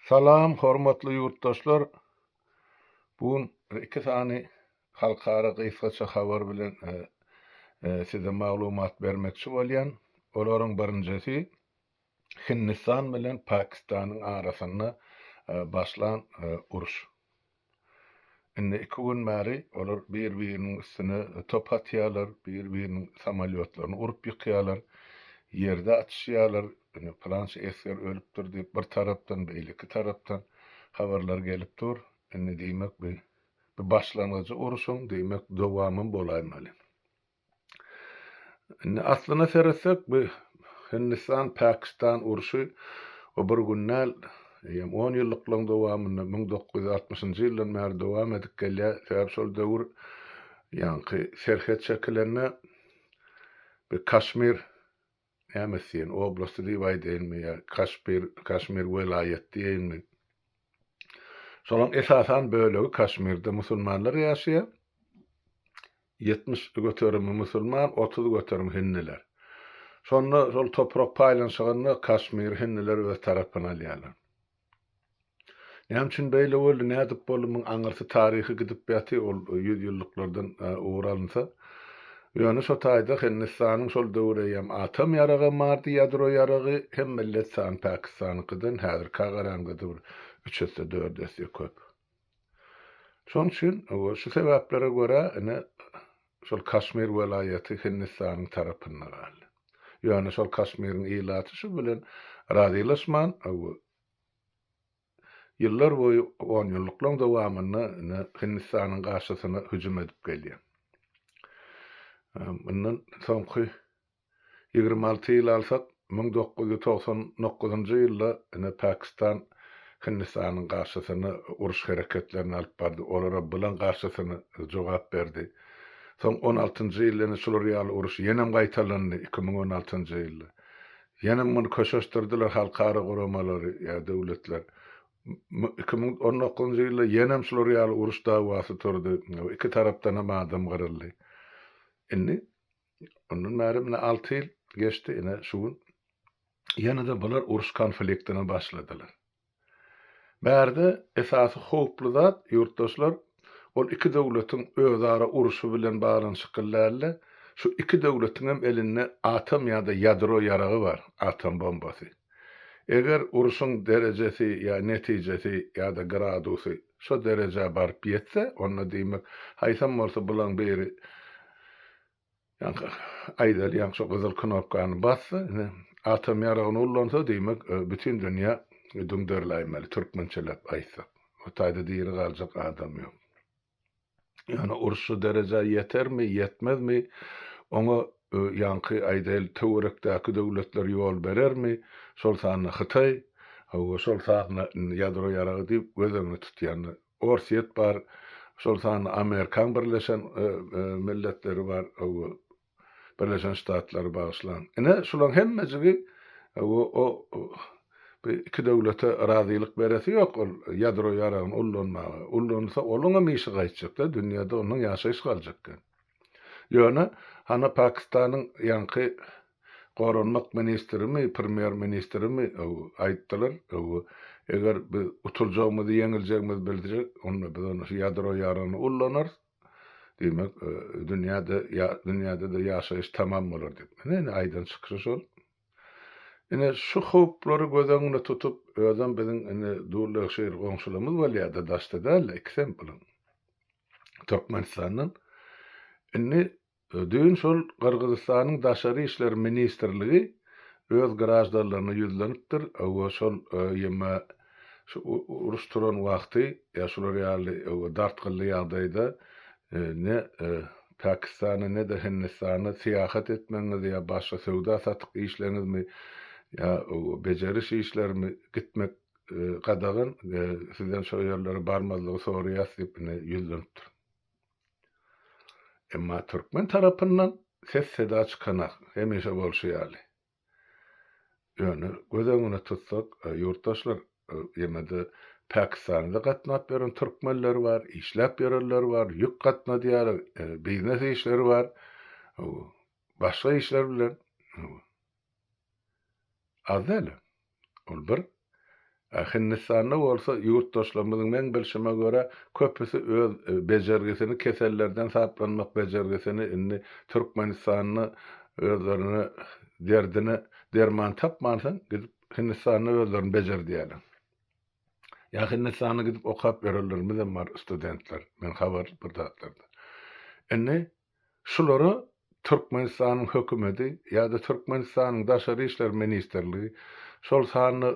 Salam hormatly ýurtdaşlar! Bu gün iki sany halkara gysgaça habar bilen size maglumat bermekçi bolýan. Olaryň birinjisi Hindistan bilen Pakistanyň arasynda başlan uruş. Indi iki gün bäri olar bir-biriniň üstüne top atýarlar, bir-biriniň samolýotlaryny urup ýykýarlar, ýerde atyşýarlar, ine pylança esger ölüpdir diýip bir tarapdan, beýleki tarapdan habarlar gelip dur. Indi diýmek bu bu başlangyjy urşuň, diýmek dowamam bolaýmaly. Indi aslyna seretsek bu Hindistan-Pakistan urşy o bir gün däl, eýýäm on ýyllyklaryň dowamynda 1960-njy ýyldan bäri dowam edip gelýär. Sebäbi şol döwür ýaňky serhet çekilende bu Kaşmir näme diýen oblasty diýip aýdaýynmy ýa Kaşmir Kaşmir welaýat diýeýinmi. Şolaryň esasan bölegi Kaşmirde musulmanlar ýaşaýar. 70 göterimi musulman, 30 göterim hindiler. Şonda şol toprak paýlanyşygynda Kaşmiri hindiler öz tarapyna alýarlar. Näme üçin beýle boldy, nädip boldy, muň aňyrsy taryhy gidip ýaty, ol ýüzýyllyklardan ugur alynsa. Ýöne şo taýda Hindistanyň şol döwür eýýäm atom ýaragam bardy, ýadro ýaragy, hem millet sany Pakistanyňkydan häzirkä garaňda-da bir üç esse, dört esse köp. Şonuň üçin şu sebäplere görä ine şol Kaşmir welaýaty Hindistanyň tarapynda galdy. Ýöne şol Kaşmiriň ilaty şu bilen razylaşman, ýyllar boýu onýyllyklaryň dowamynda ine Hindistanyň garşysyna hüjüm edip gelýär. Mundan soňky 26 ýyl alsak, 1999-njy ýylda ine Pakistan Hindistanyň garşysyna uruş hereketlerini alyp bardy, olara bilen garşysyna jogap berdi. Soň on altynjy ýylda ine şular ýaly uruş ýenem gaýtalandy, 2016-njy ýylda. Ýenem muny köşeşdirdiler halkara guramalary ýa döwletler. 2019-njy ýylda ýenem şular ýaly uruş dawasy turdy, iki tarapdanam adam gyryldy. Indi Ondan bäri mine alty ýyl geçdi, ine şu gün ýene-de bular uruş konfliktine başladylar. Bärde esasy howply zat, ýurtdaşlar, ol iki döwletiň özara urşy bilen baglanyşykly däl-de, şu iki döwletiň hem elinde atom ýa-da ýadro ýaragy bar, atom bombasy. Eger urşuň derejesi ýa netijesi ýa-da gradusy şo derejä baryp ýetse, onda diýmek, haýsam bolsa bulaň biri ýaňky aýdaly ýaňky şo gyzyl knopkany bassa, ine, atom ýaragyny ullansa, diýmek, bütin dünýä düňderiläýmeli, türkmençeläp aýtsak. O taýda diri galjak adam ýok. Ýöne uruş şu derejä ýetermi, ýetmezmi, oňa ýaňky aýdaýly töwerekdäki döwletler ýol berermi, şol sanda Hytaý, hawa, şol sanda indi ýadro ýaragy diýip göz öňünde tutýan Orsýet bar, şol sanda Amerikan Birleşen Milletleri bar, hawa, Birleşen Ştatlary bagyşlaň. Ine, şulaň hemmejigi o bu iki döwlete razylyk beresi ýok ol ýadro ýaragyny ullanmaga. Ullansa olaňam işi gaýtjak-da, dünýäde ondan ýaşaýyş galjak däl. Ýöne, hana Pakistanyň ýaňky goranmak ministrimi, premýer ministrimi aýtdylar, eger biz utuljagymyzy, ýeňiljegimizi bilsek, onda biz onda şu ýadro ýaragyny ullanarys. Diýmek, dünýäde dünýäde-de ýaşaýyş tamam bolar diýip. Ine, ine aýdan çykyşy şol. Ine, şu howplary göz öňünde tutup, özem biziň indi dul-legşir goňşularymyz bolýar-da, daşda däl-de, ikisem bulaň. Türkmenistandan. Indi Düýn şol Gyrgyzystanyň Daşary işler ministrligi öz graždanlaryna ýüzlenipdir we şol ýeme şu uruş turan wagty ýa şular ýaly dartgynly ýagdaýda ne Pakistana ne-de Hindistana syýahat etmegiňiz ýa başga söwda-satyk işleriňizmi ýa bejeriş işlerimi gitmek gadagan sizden şo ýerlere barmazlygy soraýas diýip ine ýüzlenipdir. Emma türkmen tarapyndan ses-seda çykanak, hemişe bolşy ýaly. Ýöne göz öňüne tutsak, ýurtdaşlar, ýene-de Pakistanda gatnap ýören türkmenler bar, işläp ýörenler bar, ýük gatnadýarlar, biznes işleri bar, başga işler bilen. Az däl. Ol bir. Hindistanda bolsa ýurtdaşlarymyzyň meň bilşime görä köpüsi öz bejergisini kesellerden saplanmak bejergisini indi Türkmenistanda özlerine derdine derman tapmansoň gidip Hindistanda özlerini bejerdýärler. Ýa Hindistana gidip okap ýörenlerimizem bar studentler men habarly bir zatlardan. Indi Şulara Türkmenistanyň hökümeti ýa-da Türkmenistanyň Daşary işler ministrligi, şol sanda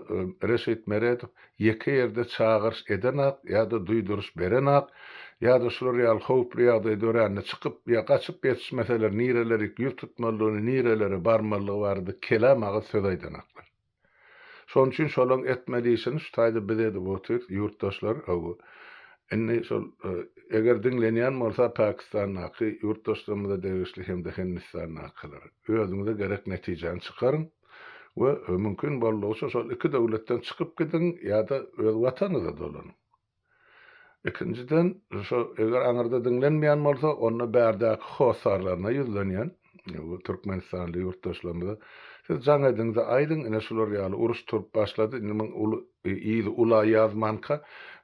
Reşit Meredow ýeke ýerde çagyryş edenak ýa-da duýduryş berenak, ýa-da şular ýaly howply ýagdaý dörände çykyp ýa gaçyp ýetişmeseler nirelerik ýüz tutmalydygyny, nirelere barmalydygy barada kelam agyz söz aýdanaklar. Şonuň üçin şolaň etmeli işini şu taýda biz edip otyrys, ýurtdaşlar, hawa. Indi şol, eger diňlenýän bolsa Pakistandaky ýurtdaşlarymyza degişli hem-de Hindistandakylar, özüňize gerek netijäni çykaryň we mümkin boldugyça şol iki döwletden çykyp gidiň ýa-da öz watanyňyza dolanyň. Ikinjiden, şo eger aňyrda diňlenmeýän bolsa, onda bärdäki hossarlaryna ýüzlenýän, bu türkmenistanly ýurtdaşlarymyza, siz jaň ediň-de aýdyň, ine şular ýaly uruş turup başlady, indi muň uly yzy ula ýazmanka,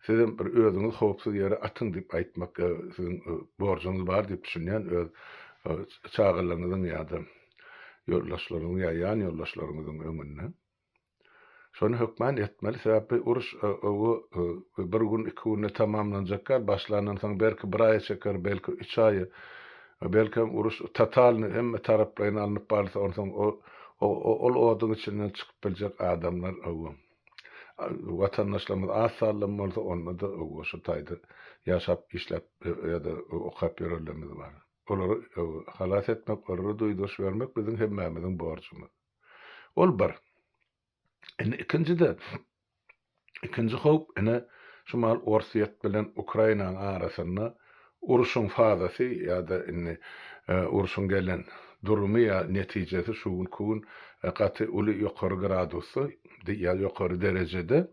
sizem bir özüňizi howpsuz ýere atyň diýip aýtmak siziň borjuňyz bar diýip düşünýän öz çagalaryňyzyň ýa-da ýoldaşlaryňyzyň ýa ýan ýoldaşlaryňyzyň öňünde. Şony hökman etmeli, sebäpli uruş bir gün, iki günde tamamlanjak däl, başlandan soň belki bir aýa çeker, belki üç aýa, belkem uruş totalny, hemme taraplaýyn alnyp barylsa, onsoň ol oduň içinden çykyp biljek adamlar watandaşlarymyz az sanlam bolsa, onda-da şu taýda ýaşap, işläp ýa-da okap ýörenlerimiz bar. Olary halas etmek, olara duýduryş bermek biziň hemmämiziň borjumyz. Ol bir. Indi ikinjide, ikinji howp ine şu mahal Orsýet bilen Ukrainanyň arasynda urşuň fazasy ýa-da indi urşuň gelen durumy ýa netijesi şu günki gün gaty uly ýokary gradusda ýa ýokary derejede.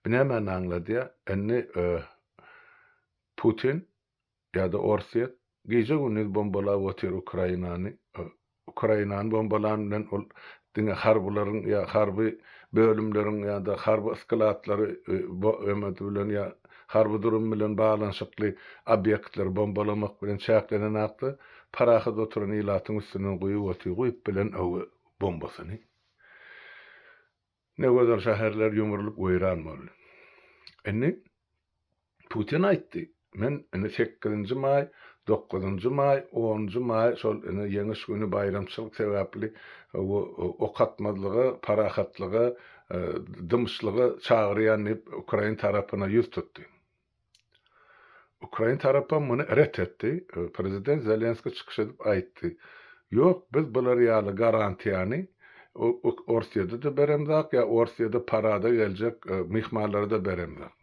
Bu nämäni aňladýar? Indi Putin Ýa-da Orsýet gije-gündiz bombalap otyr Ukrainany. Ukrainany bombalan bilen ol diňe harbylaryň ýa harby bölümleriň ýa-da harby yskylatlary ömedi bilen ýa harby durum bilen baglanyşykly obýektleri bombalamak bilen çäklenenakda, parahat oturan ilatyň üstünden guýup otyr, guýup bilen bombasyny. Ne gözel şäherler ýumrulyp weýran boldy. Indi Putin aýtdy, men indi sekizinji maý, dokuzynjy maý, onunjy maý şol indi Ýeňiş güni baýramçylyk sebäpli ok atmazlyga, parahatlyga, dymyşlyga çagyrýan diýip ukrain tarapyna ýüz tutdy. Ukrain tarapam muny ret etdi. Prezident Zelenskiý çykyş edip aýtdy, Ýok, biz bular ýaly garantiýany Orsýede-de beremzok, ýa Orsýede parada geljek myhmanlara-da beremzok.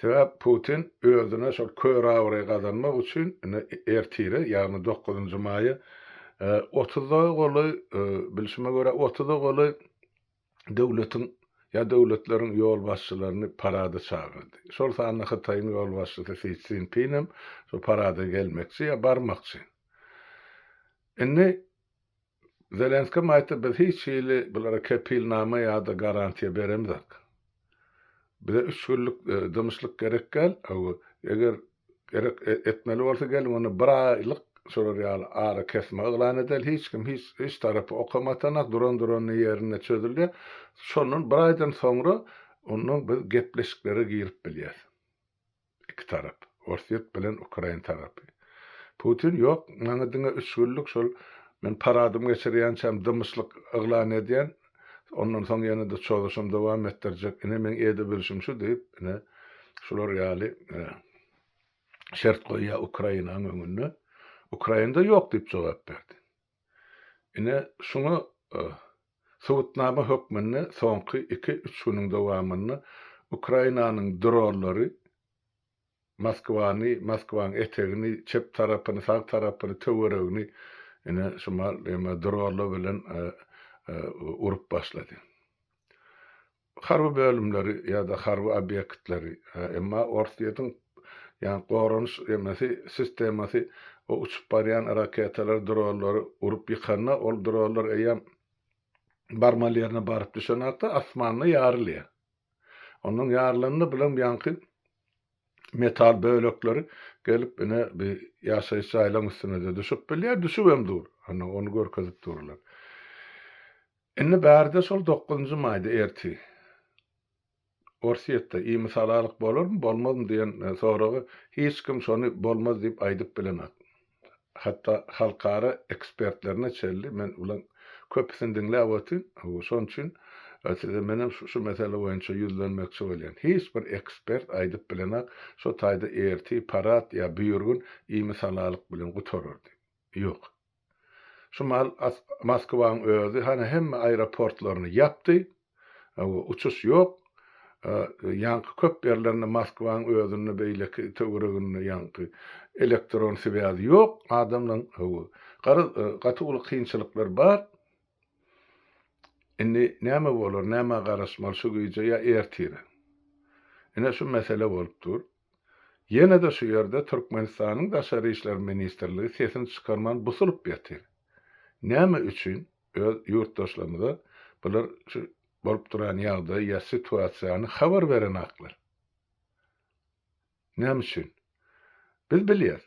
Sebäp Putin özüne şol kör abraý gazanmak üçin ine ertire, ýagny dokuzynjy maýa otuza golaý, bilşime görä otuza golaý döwletiň ýa döwletleriň ýolbaşçylaryny parada çagyrdy. Şol sanda Hytaýyň ýolbaşçysy Si Szinpin hem şol parada gelmekçi ýa barmakçy. Indi Zelenskem aýtdy, biz hiç hili bulara kepilnama ýa-da garantiýa beremzok. Bize üç günlük dymyşlyk gerek däl, eger Gerek etmeli bolsa geliň onda bir aýlyk şolar ýaly ara kesme yglan edeli hiç kim hiç hiç tarapy okam atanak duran durany ýerinde çözülýär şondan bir aýdan soňra ondan biz gepleşiklere girip bilýäs iki tarap Orsýet bilen Ukrain tarapy Putin ýok maňa diňe üç günlük şol men paradymy geçirýänçäm dymyşlyk yglan edýän ondan soň ýene-de çozuşym dowam etdirjek ine meň edebilşim şu diýip ine şular ýaly şert goýýar Ukrainanyň öňünde. Ukraina-da ýok diýip jogap berdi. Ine şuňa subutnama hökmünde soňky iki-üç günüň dowamynda Ukrainanyň dronlary Moskwany, Moskwanyň etegini, çep tarapyny, sag tarapyny, töweregini ine şu mal eme dronlar bilen urup başlady. Harby bölümleri ýa-da harby obýektleri, emma Orsýetiň ýa goranyş emesi sistemasy o uçup barýan raketalary, dronlary urup ýykanda, ol dronlar eýýäm. Barmaly ýerine baryp düşenakda asmanda ýarylýar. Ondan ýarylanda bilen ýaňky metal bölekleri gelip ine bir ýaşaýyş jaýlaryň üstüne-de düşüp bilýär, düşübem dur. Ana ony görkezip durlar. Indi bärde şol dokuzynjy maýda ertir Orsýetde imisalalyk bolarmy, bolmazmy diýen soraga hiç kim şony bolmaz diýip aýdyp bilenok. Hatda halkara ekspertlerine çenli men bulaň köpüsini diňläp otyryn. Şonuň üçin size menem şu mesele boýunça ýüzlenmekçi bolýan. Hiç bir ekspert aýdyp bilenok şo taýda ertir parad ýa birgün imisalalyk bilen gutarar diýip. Ýok. Şu mahal Moskwaň özi hany hemme aeroportlaryny ýapdy. Uçuş ýok. Ýaňky köp ýerlerinde Moskwaň özünde beýleki töwereginde ýaňky elektron swýazy ýok adamlaň. Garaz gaty uly kynçylyklar bar. Indi näme bolar, nämä garaşmaly şu gije ýa ertire? Ine şu mesele bolup dur. Ýene-de şu ýerde Türkmenistanyň Daşary işler ministrligi sesini çykarman busulyp ýatyr. Näme üçin öz ýurtdaşlarymyza bular şu bolup duran ýagdaýy ýa situasiýany habar berenaklar? Näme üçin? Biz bilýäs.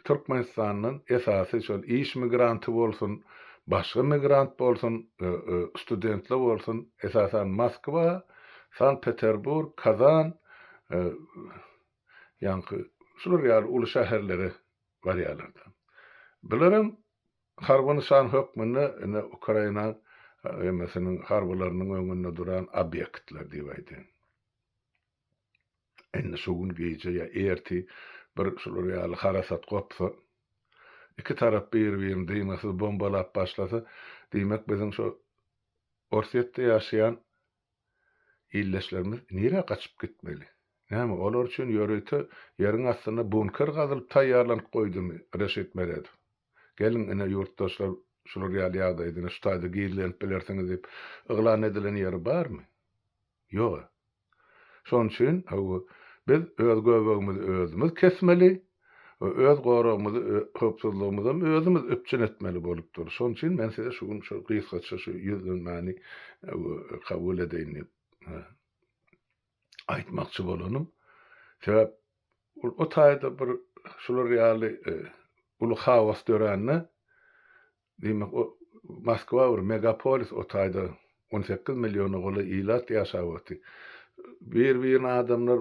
Türkmenistandan esasy şol iş migranty bolsun, başga migrant bolsun, studentler bolsun, esasan Moskwa, Sankt-Peterburg, Kazan, ýaňky şular ýaly uly şäherlere barýarlar-da. Bularam harby nyşan hökmünde ine Ukraina emesiniň harbylarynyň öňünde duran obýektler diýip aýdaýyn. Indi şu gün gije ýa ertir bir şular ýaly harasat gopsa, iki tarap bir-birini dyngysyz bombalap başlasa, diýmek biziň şu Orsýetde ýaşaýan ildeşlerimiz nirä gaçyp gitmeli? Näme, olar üçin ýörite ýeriň astynda bunker gazylyp taýýarlanyp goýdumy Reşit Meredow? Geliň ine ýurtdaşlar şular ýaly ýagdaýda ine şu taýda gizlenip bilersiňiz diýip yglan edilen ýeri barmy? Ýog-a. Şonuň üçin, hawa, biz öz göbegimizi özümiz kesmeli we öz goragymyzy, howpsuzlygymyzam özümiz üpjün etmeli bolup dur. Şonuň üçin men size şu gün şu gysgaça şu ýüzlenmäni kabul edeýin diýip aýtmakçy bolanym. Sebäp o taýda bir şular ýaly uly haos dörände Diýmek, o Moskwa bir megapolis, o taýda 18 milliona golaý ilat ýaşap otyr. Bir-birine adamlar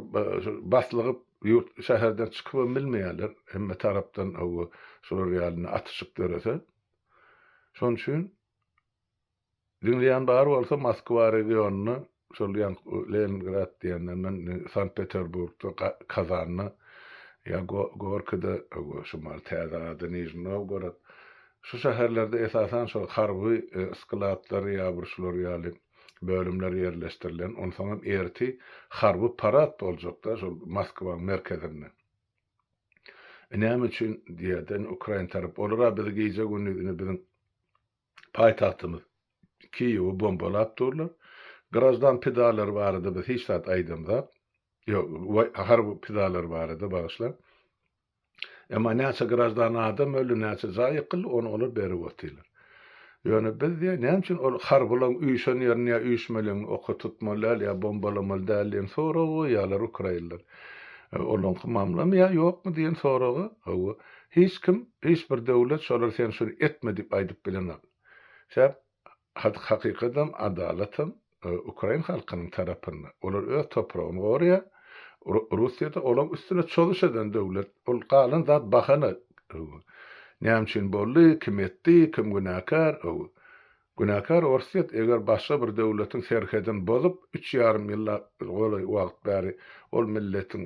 baslygyp, ýurt, şäherden çykybam bilmeýärler. Hemme tarapdan hawa, şular ýaly atyşyk dörese. Şonuň üçin diňleýän bar bolsa Moskwa regionynda Şol ýaňky Leningrad diýenden men Sankt-Peterburgda, Kazanda ýa Gorkide, şu mahaly täze ady Nižniý Nowgorod, şu şäherlerde esasan şol harby skladlar ýa bir şular ýaly bölümler ýerleşdirilen. Onsoňam ertir harby parad boljak-da şol Moskwaň merkezinde. E näme üçin diýerden ukrain tarap, olar-a bizi gije-gündiz ine biziň Paýtagtymyz Kiýewi bombalap durlar. Graždan pidalary barada biz hiç zat aýdamzak. Ýok, harby pidalary barada, bagyşlaň. Emma näçe graždan adam öldi, näçe jaý ýykyldy, ony olar berip otyrlar. Ýöne biz diýýär, näme üçin ol harbylaryň üýşen ýerini ýa üýşmeleňini oka tutmaly däl ýa bombalamaly däl diýen soragy goýýarlar ukrainler. Olaňky mamlamy ýa ýokmy diýen soraga, hawa, Hiç kim, hiç bir döwlet şolara sen şuny etme diýip aýdyp bilenok. Sebäp hakykatam, adalatam ukrain halkynyň tarapynda. Olar öz topragyny goraýar. Russiýada olaň üstüne çozuş eden döwlet. Ol galan zat bahana. Näme üçin boldy, kim etdi, kim günäkär. Günäkär Orsýet eger başga bir döwletiň serhedini bozup, üç ýarym ýyllap golaý wagt bäri ol milletiň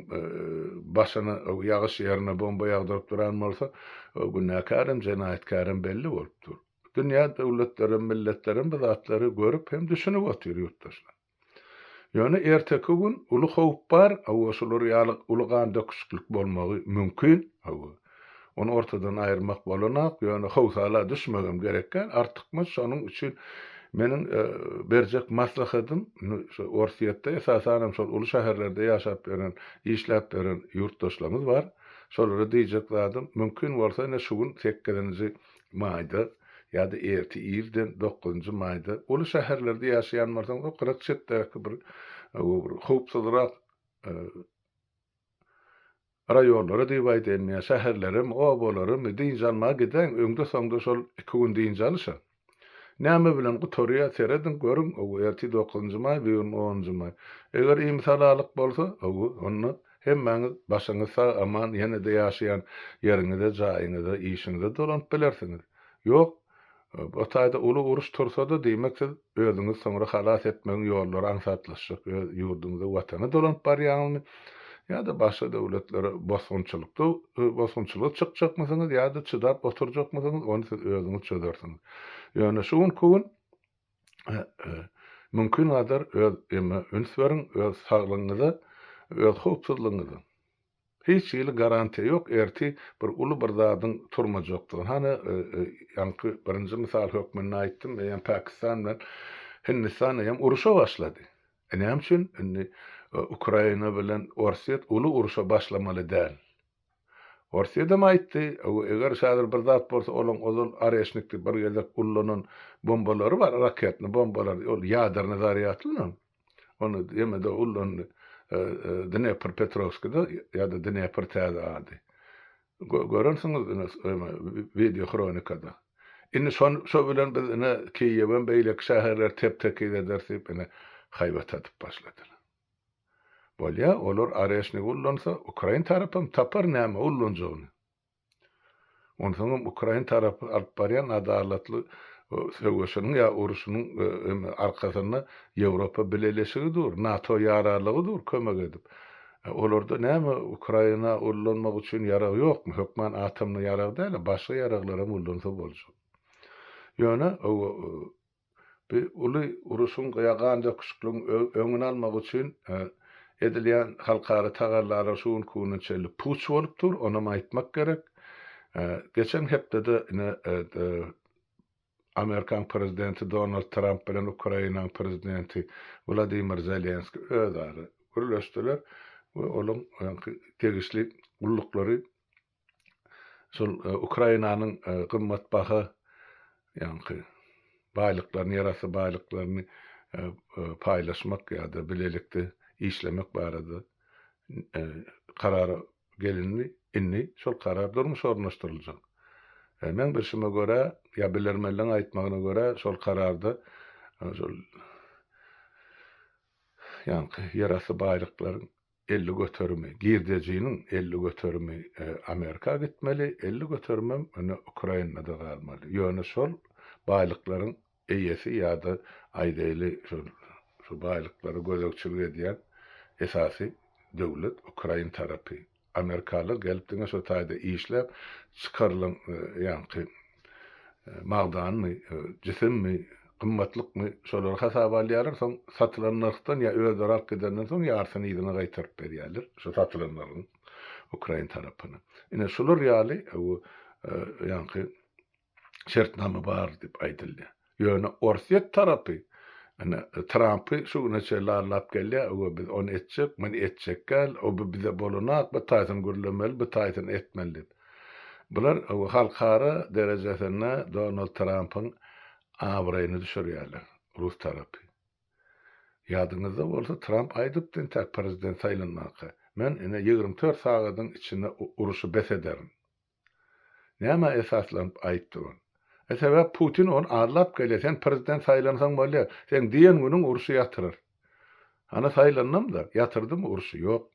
başyna ýagyş ýerine bomba ýagdyryp duran bolsa, günäkärem, jenaýatkärem belli bolup dur. Dünýä döwletlerem, milletlerem bu zatlary görüp hem düşünip otyr ýurtdaşlar. Ýöne erteki gün uly howp bar, hawa, şular ýaly uly gan döküşiklik bolmagy mümkin, hawa. Ony ortadan aýyrmak bolanok, ýöne howsala düşmegem gerek däl, artykmaç, şonuň üçin meniň berjek maslahatym, şu Orsýetde, esasanam şol uly şäherlerde ýaşap ýören, işläp ýören ýurtdaşlarymyz bar, şolara diýjek zadym, mümkin bolsa ine şu gün sekizinji maýda. ýa-da ertir irden dokuzynjy maýda uly şäherlerde ýaşaýan bolsaňyz o gyrak çetdäki bir bir howpsuzrak raýonlara diýip aýdaýyn ýa şäherleremi, obalaramy dynç almaga gidäň, öňde-soňda şol iki gün dynç alyşa. Näme bilen gutarýar, serediň, görüň, ow, ertir dokuzynjy maý, bu gün onunjy maý. Eger imisalalyk bolsa, ow, onda hemmäňiz başyňyz sag-aman ýene-de ýaşaýan ýeriňize, jaýyňyza, işiňize dolanyp bilersiňiz. Ýok, o taýda uly uruş tursa-da, diýmek siz özüňizi soňra halas etmegiň ýollary aňsatlaşjak, öz ýurduňyza, Watana dolanyp barýaňyzmy ýa-da başga döwletlere bosgunçylykda, bosgunçylyga çykjakmysyňyz ýa-da çydap oturjakmysyňyz, ony siz özüňiz çözersiňiz. Ýöne şu günki gün mümkingadar öz eme üns beriň, öz saglygyňyza, öz howpsuzlygyňyza. Hiç hili garantiýa ýok erti bir uly bir zadyň turmajakdygyny. Hany ýaňky birinji mysal hökmünde aýtdym, eýýäm Pakistan bilen Hindistan eýýäm uruşa başlady. E näme üçin indi Ukraina bilen Orsýet uly uruşa başlamaly däl? Orsýedem aýtdy, eger häzir bir zat bolsa olaň ozal Oreşnik diýip bir gezek ullanan bombalary bar, raketny bombalar, ol ýaderny zarýadly. Ony ýene-de ullandy. Dneprpetrowskide ýa-da Dnepr täze ady. Görensiňiz ine wideo hronikada. Indi şon şo bilen biz ine Kiýewem beýleki şäherleri tep-tekiz ederis diýip ine haýbat atyp başladylar. Bolýa, olar Oreşnigi ullansa, ukrain tarapam tapar näme ullanjagyny. Onsoňam ukrain tarapy alyp barýan adalatly söweşiniň ýa urşunyň arkasynda Ýewropa Bileleşigi dur, NATO ýararlygy dur kömek edip. Olarda näme Ukraina ullanmak üçin ýarag ýokmy? Hökman atomny ýarag däl-de, başga ýaraglaram ullansa boljak. Ýöne Bu uly uruşyň ýa gan döküşikligiň öňüni almak üçin edilýän halkara tagallalar şu günki güne çenli puç bolup dur, onam aýtmak gerek. Geçen hepdede ine Amerikan prezidenti Donald Tramp bilen Ukrainanyň prezidenti Wladimir Zelenskiý özara gürleşdiler we olaň degişli gulluklary Şol Ukrainanyň gymmatbaha ýaňky baýlyklaryny, ýerasty baýlyklaryny paýlaşmak ýa-da bilelikde işlemek barada karara gelindi. Indi şol karar durmuşa ornaşdyryljak. Meň bilşime görä, ýa bilermenleň aýtmagyna görä, şol kararda şol ýaňky ýerasty baýlyklaryň 50 göterimi, girdejiniň 50 göterimi Amerika gitmeli, 50 göterimem ine Ukrainada galmaly. Ýöne şol baýlyklaryň eýesi ýa-da aýdaýly şol şu baýlyklara gözegçilik edýän esasy döwlet ukrain tarapy. Amerikalylar gelip diňe şo taýda işläp çykarylan ýaňky magdanmy, jisimmi, gymmatlykmy şolary hasaba alýarlar, soň satylan nyrhdan ýa özleri alyp gidenden soň ýarysyny yzyna gaýtaryp berýärler şo satylan nyrhyň ukrain tarapyna. Ine şular ýaly ýaňky şertnama bar diýip aýdylýar. Ýöne Orsýet tarapy ine Trampy şu güne çenli aldap gelýär, owa biz ony etjek, muny etjek däl, o bu bize bolanok, bu taýsyny gürlemeli, bu taýsyny etmeli diýip. Bular owa halkara derejesinde Donald Trampyň abraýyny düşürýärler, rus tarapy. Ýadyňyzda bolsa Tramp aýdypdy entäk prezident saýlanmanka, men ine 24 sagadyň içinde uruşy bes ederin. Nämä esaslanyp aýtdy ony? E sebäp Putin ony aldap gelýär, sen prezident saýlansaň bolýar, seň diýen günüň urşy ýatyrar. Hany saýlandam-da, ýatyrdymy urşy? Ýok.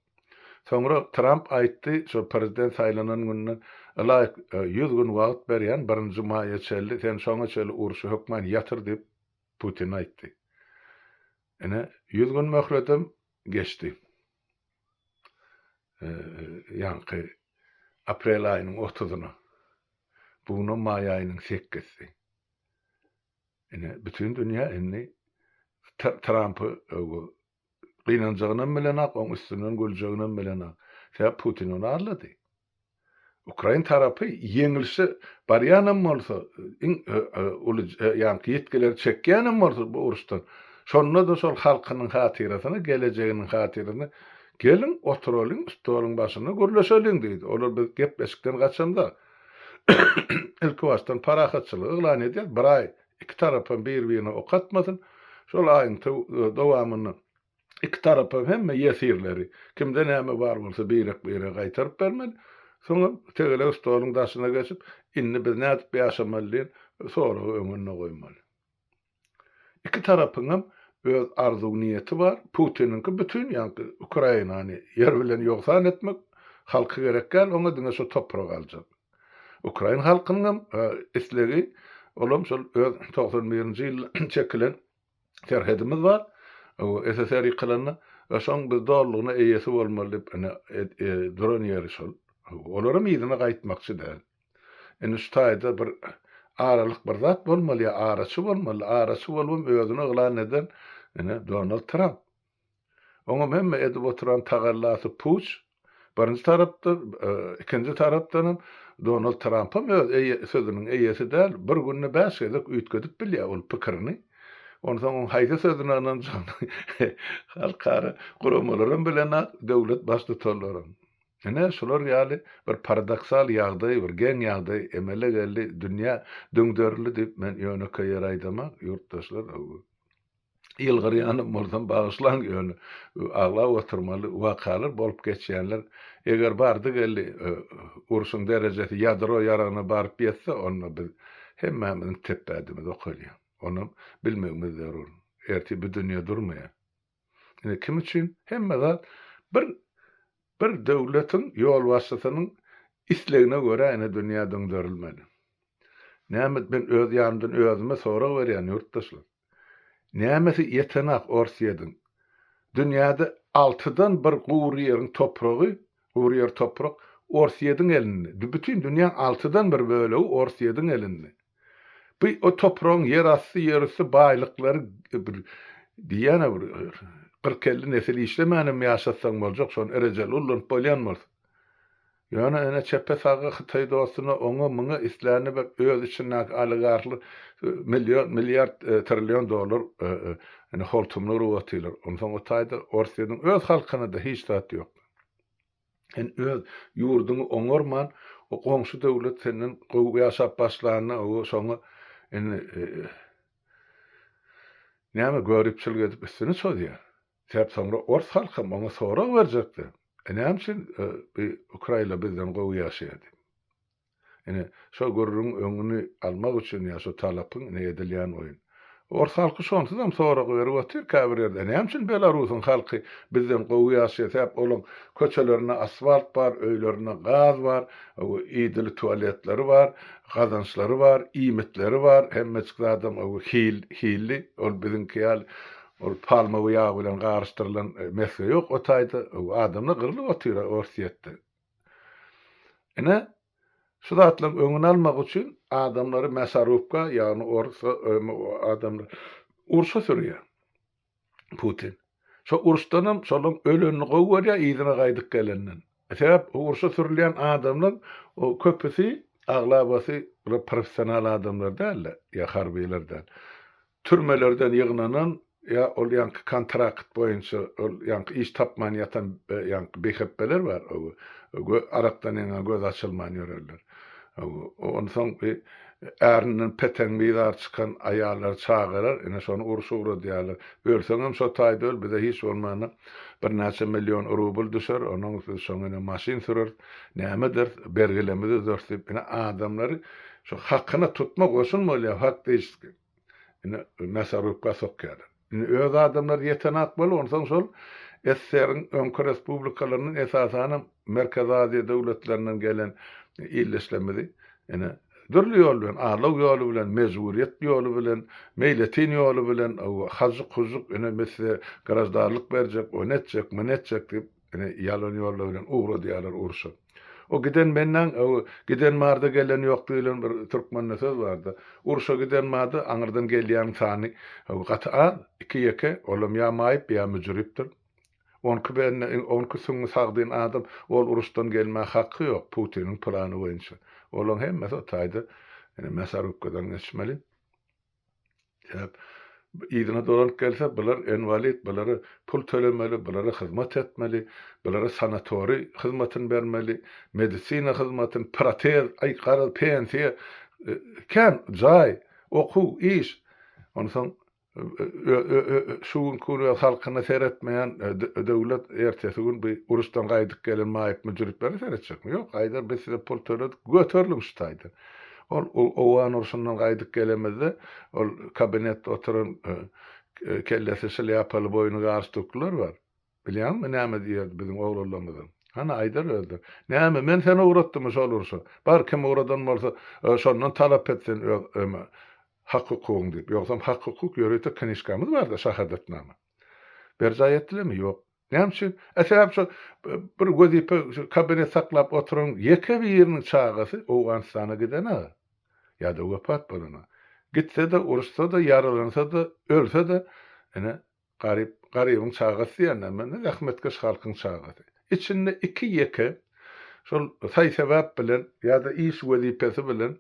Soňra Tramp aýtdy, şol prezident saýlanan gününden ylaýyk 100 gün wagt berýän, birinji maýa çenli, sen şoňa çenli urşy hökman ýatyr diýip Putin aýtdy. Ine, 100 gün möhletem geçdi. Ýaňky aprel aýynyň otuzyna. Bu günem maý aýynyň sekizisi. Ine, bütin dünýä indi Trampy gynanjagynam bilenok, oň üstünden güljeginem bilenok. Sebäp Putin ony aldady. Ukrain tarapy ýeňilişe barýanam bolsa, iň uly ýaňky ýitgileri çekýänem bolsa bu uruşdan, şonda-da şol halkynyň hatyrasyna, gelejeginiň hatyrasyna geliň, oturalyň, stoluň başynda gürleşeliň diýdi. Olar biz gepleşikden gaçamzok. Ilki başdan parahatçylygy yglan edýär, bir aý iki tarapam bir-birine ok atmasyn, şol aýyň dowamynda iki tarapam hemme ýesirleri, kimde näme bar bolsa birek-birege gaýtaryp bermeli, soňam tegelek stoluň daşyna geçip, indi biz nädip ýaşamaly diýen soragy öňünde goýmaly. Iki tarapyňam öz arzuw-niýeti bar. Putiniňki bütin ýaňky Ukrainany ýer bilen ýogsan etmek, halky gerek däl oňa diňe şo topragy aljak. Ukrain halkynyňam islegi olam şol öz 91-nji ýylda çekilen serhedimiz bar. SSR ýykylanda şoň biz dolulygyna eýesi bolmaly diýip ine duran ýeri şol. Olaram yzyna gaýtmakçy däl. Indi şu taýda bir aralyk bir zat bolmaly ýa araçy bolmaly. Araçy bolubam özüni yglan eden ine Donald Tramp. Oňam hemme edip oturan tagallasy puç. Birinji tarapdan, ikinji tarapdanam Donald Trampam öz eýe sözüniň eýesi däl. Bir günde bäş gezek üýtgedip bilýär ol pikirini. Onsoň oň haýsy sözüne ynanjagyny halkara guramalaram bilenok, döwlet baştutanlaram. Ine, şular ýaly bir paradoksal ýagdaý, bir geň ýagdaý emele geldi, dünýä düňderildi diýip men ýönekeý ýere aýdamak, ýurtdaşlar, ýylgyrýanam bolsam bagyşlaň, ýöne aglap oturmaly wakalar bolup geçýänler, eger bardy-geldi urşuň derejesi ýadro ýaragyna baryp ýetse, onda biz hemmämiziň tepbädimiz okalýar. Onam bilmegimiz zerur. Ertir bu dünýe durmaýar. Ine kim üçin hemme zat bir bir döwletiň ýolbaşçysynyň islegine görä ine dünýä düňderilmeli. Näme men öz ýanymdan özüme sorag berýän ýurtdaşlar. Nämesi ýetenak Orsýediň? Dünýäde altydan bir gury ýeriň topragy, gury ýer toprak Orsýediň elinde. Bütin dünýäň altydan bir bölegi Orsýediň elinde. Bu o topragyň ýerasty, ýerüsti baýlyklary bir diýýän-ä bir 40-50 nesil işlemänem ýaşatsaň boljak, şony rejeli ullanyp bolýan bolsa. Ýöne ene çepe-saga hytaý dostuna oňa-muňa islänine berip öz içindäki oligarhlar million, milliard, trillion dollar ine holtumyny urup otyrlar. Onsoň o taýda Orsýetiň öz halkyna-da hiç zat ýok. Sen öz ýurduňy oňarman, o goňşy döwlet senden gowy ýaşap başlanda, o şoňa indi näme göripçilik edip üstüne çozýar. Sebäp soňra ors halkam oňa sorag berjekdi. E näme üçin bi ukrainler bizden gowy ýaşaýar diýip. Ine, şo gürrüňiň öňüni almak üçin ýa şo talapyň ine edilýän oýun. Ors halky şonsuzam sorag berip otyr käbir ýerde, näme üçin Belarusyň halky bizden gowy ýaşaýar, sebäp olaň köçelerinde asfalt bar, öýlerinde gaz bar, idili tualetleri bar, gazançlary bar, iýmitleri bar, hemmejik zadam hil, hilli, ol biziňki ýaly ol palmowy ýag bilen garyşdyrylan mesge ýok o taýda, adamlar gyrlyp otyr Orsýetde. Ine, şu zatlaryň öňüni almak üçin adamlary mäsarubka, ýagny orsa adamlar urşa sürýär Putin. Şo uruşdanam şolaň ölenini gowy görýär yzyna gaýdyp gelenden. Sebäp urşa sürülýän adamlar o köpüsi aglabasy bular professional adamlar däl-de, ýa harbylar däl. Türmelerden ýygnanan ýa ol ýaňky kontrakt boýunça ol ýaňky iş tapman ýatan ýaňky bihepbeler bar arakdan ýaňa gözi açylman ýörerler. Onsoň ärinden peteň bizar çykan aýallar çagalar ine şony urşa ugradýarlar. Ölseňem şo taýda öl bize hiç bolmanda birnäçe million rubl düşer onuň biz şoňa ine maşyn süreris näme ederis bergilerimizi üzeris diýip ine adamlary şo hakyna tutma goşun bolýar faktiçeski. Indi mäsarubka sokýarlar. Indi öz adamlary ýetenak bolup, onsoň şol SSR-iň öňki respublikalaryndan, esasanam Merkezi Aziýa döwletlerinden gelen ildeşlerimizi ine dürli ýol bilen, aldaw ýoly bilen, mejburyýet ýoly bilen, meýletin ýoly bilen, hajyk-hujuk, ine biz size graždanlyk berjek, ony etjek, muny etjek diýip, Ine, ýalan ýollar bilen ugradýarlar urşa. O giden menden, o giden barda gelen ýok diýlen bir türkmende söz barda. Urşa giden barda aňyrdan gelýäniň sany gaty az, iki-ýeke, olam ýa maýyp, ýa müjripdir. Onki bende, onki süňňi sagdyn adam ol uruşdan gelmä haky ýok, Putiniň plany boýunça. Olaň hemmesi o taýda ine mäsarubkadan geçmeli. Sebäp. Yzyna dolanyp gelse, bular inwalid, bulara pul tölemeli, bulara hyzmat etmeli, bulara sanatoriý hyzmatyny bermeli, medisina hyzmatyny, protez, aý garaz pensiýa, kän jaý, okuw, iş. Onsoň şu günki gün öz halkyna seretmeýän döwlet ertesi gün bu uruşdan gaýdyp gelen maýyp-müjrüplere seretjekmi? Ýok, aýdar biz size pul töledik, göteriliň şu taýdan. Ol Owgan urşundan gaýdyp gelemizde, ol kabinetde oturan kellesi şlýapaly, boýny galstuklylar bar. Bilýäňmi näme diýerdi biziň oglanlarymyza? Hany, aýdar özleri. Näme, men seni ugratdymmy şol urşa? Bar, kim ugradan bolsa, şondan talap et sen öz hak-hukugyňy diýip. Ýogsam hak-hukuk ýörite knižkamyz bar-da, şahadatnama. Berjaý etdilermi? Ýok. Näme üçin? E sebäp şo bir wezipe şu kabinet saklap oturan ýeke biriniň çagasy Owganystana giden-a ýa-da wepat bolan-a. Gitse-de, uruşsa-da, ýaralansa-da, ölse-de, ine, garyp, garybyň çagasy diýýän-dä men, zähmetkeş halkyň çagasy. Içinde iki-ýeke şol saý-sebäp bilen ýa-da iş wezipesi bilen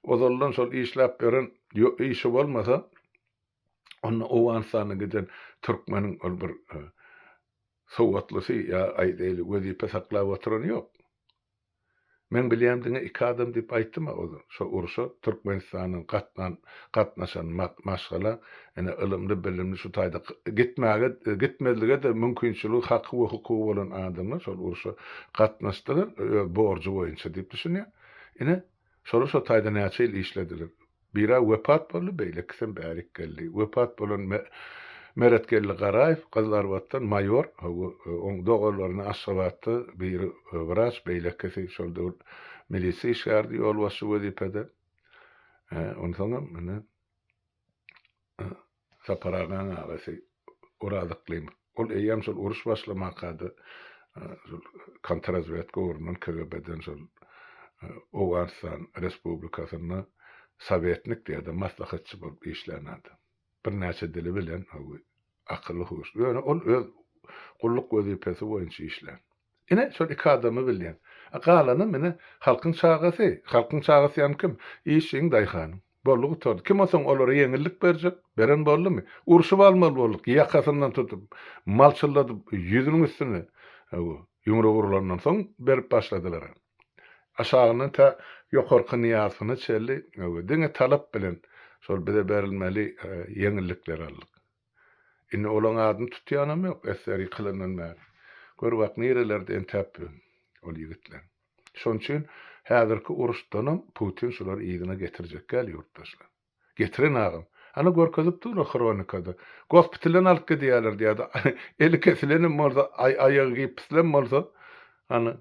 ozaldan şol işläp ýören işi bolmasa, Onda Owganystana giden türkmeniň ol bir sowatlysy ýa aýdaýly wezipe saklap oturany ýok. Meň bilýän diňe iki adam diýip aýtdym-a ozal. Şo urşa Türkmenistandan gatnan gatnaşan maşgala ine ylymly bilimli şu taýda gitmäge gitmezlige-de mümkinçiligi haky we hukugy bolan adamlar şol urşa gatnaşdylar öz borjy boýunça diýip düşünýän. Ine şolar şo taýda näçe ýyl işlediler. Bira wepat boldy, beýlekisem bärik geldi. Wepat bolan Meretgeldi Garaýew Gyzylarbatdan maýor, hawa, oň doganlaryny Aşgabatda, biri wraç, beýlekisi şol döwür milisiýa işgäridi, ýolbaşçy wezipede. Onsoňam ine, Sapar agaň agasy Oraz Yklymow. Ol eýýäm şol uruş başlamanka-da şol kontrrazwedka ugrundan KGB-den şol Owganystan Respublikasynda sowetnik diýýär-de, maslahatçy bolup işlän adam. Birnäçe dili bilen, akylly-huşly. Ýöne ol öz gulluk wezipesi boýunça işlän. Ine, şol iki adamy bilýän. A galanam ine, halkyň çagasy. Halkyň çagasy ýagny kim? Işçiň, daýhanyň. Boldy gutardy. Kim onsoň olara ýeňillik berjek? Beren boldumy? Urşup almaly bolduk, ýakasyndan tutup, malçylladyp, ýüzüniň üstüne, hawa, ýumruk urlandan soň berip başladylar. Aşagyndan tä ýokarky Nyýazowyna çenli, hawa, diňe talap bilen şol bize berilmeli ýeňillikleri aldyk. Indi olaň adyny tutýanam ýok, esger ýykylandan bäri. Gör bak, nirelerde entäp ýör ol ýigitler. Şonuň üçin häzirki uruşdanam Putin şulary yzyna getirjek däl ýurtdaşlar. Getiren agam. Ana görkezip durlar hronikada. Gospitaldan alyp gidýärler diýýärdi. Eli kesilenem bolsa, aýagy gipslem bolsa, ana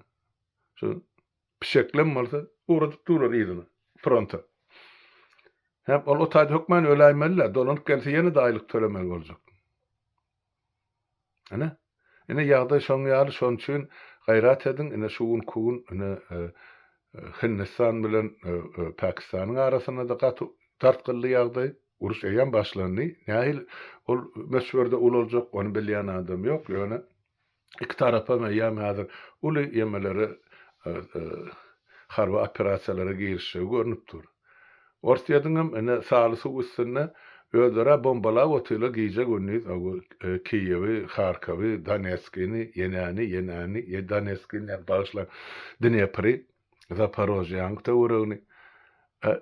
şu Pişeklem bolsa ugradyp durar yzyna, fronta. Hä, ol o taýda hökman öläýmeli-dä, dolanyp gelse ýene-de aýlyk tölemeli boljak. Ine, ine ýagdaý şoň ýaly, şonuň üçin gaýrat ediň, ine şu günki gün ine Hindistan bilen Pakistanyň arasynda-da gaty dartgynly ýagdaý, uruş eýýäm başlandy. Nähili ol möçberde ulaljak, ony bilýän adam ýok, ýöne Iki tarapam eýýäm häzir uly ýemelere, harby operasiýalara girişjegi görnüp dur. Orsýetiňem ine saly suw üstünde özleri-ä bombalap otyrlar gije-gündiz Kiýewi, Harkowy, Donetskini, ýenäni, ýenäni, Donetskini däl, bagyşlaň, Dnepri. Zaporožýäniň töweregini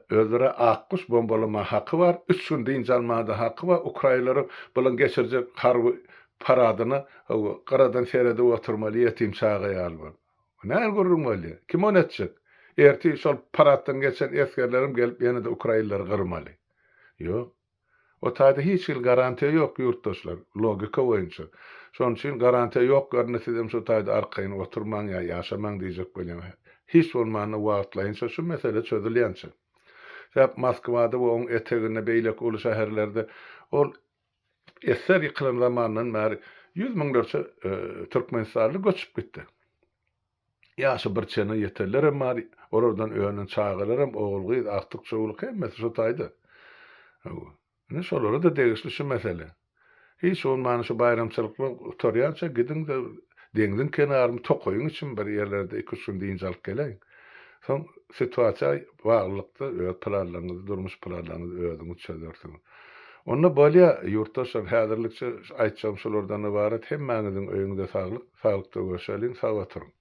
özleri Akguş bombalama haky bar, üç gün dynç almaga-da haky bar, ukrainleriň bulaň geçirjek harby paradyna gyradan seredip oturmaly ýetim çaga ýaly bolup. Nähili gürrüň bolýar? Kim ony etjek? Ertir şol paraddan geçen esgerlerem gelip ýene-de ukrainleri gyrmaly. Ýok. O taýda hiç hili garantiýa ýok ýurtdaşlar, logika boýunça. Şonuň üçin garantiýa ýok ýerinde sizem şo taýda arkaýyn oturmaň ýa ýaşamaň diýjek bolýan. Hiç bolmanda wagtlaýynça şu mesele çözülýänçä. Sebäp Moskwada we oň eteginde beýleki uly şäherlerde ol esser ýykylan zamandan bäri ýüz müňlerçe türkmenistanly göçüp gitdi. Ýaşy bir çene ýetenlerem bar, olardan önen çagalaram, ogul-gyz, agtyk-çowluk hemmesi şo taýda. Hawa. Ine, şolara-da degişli şu mesele. Hiç bolmanda şu baýramçylyklar gutarýança gidiň-de, deňziň kenaryny, tokaýyň içini bir ýerlerde iki-üç gün dynç alyp geläýiň. Soň situasiýa baglylykda öz planlaryňyzy, durmuş planlaryňyzy özüňiz çözersiňiz. Onda bolýa, ýurtdaşlar, häzirlikçe aýtjagym şulardan ybarat. Hemmäňiziň öýüňize saglyk, saglykda görşeliň, sag oturyň.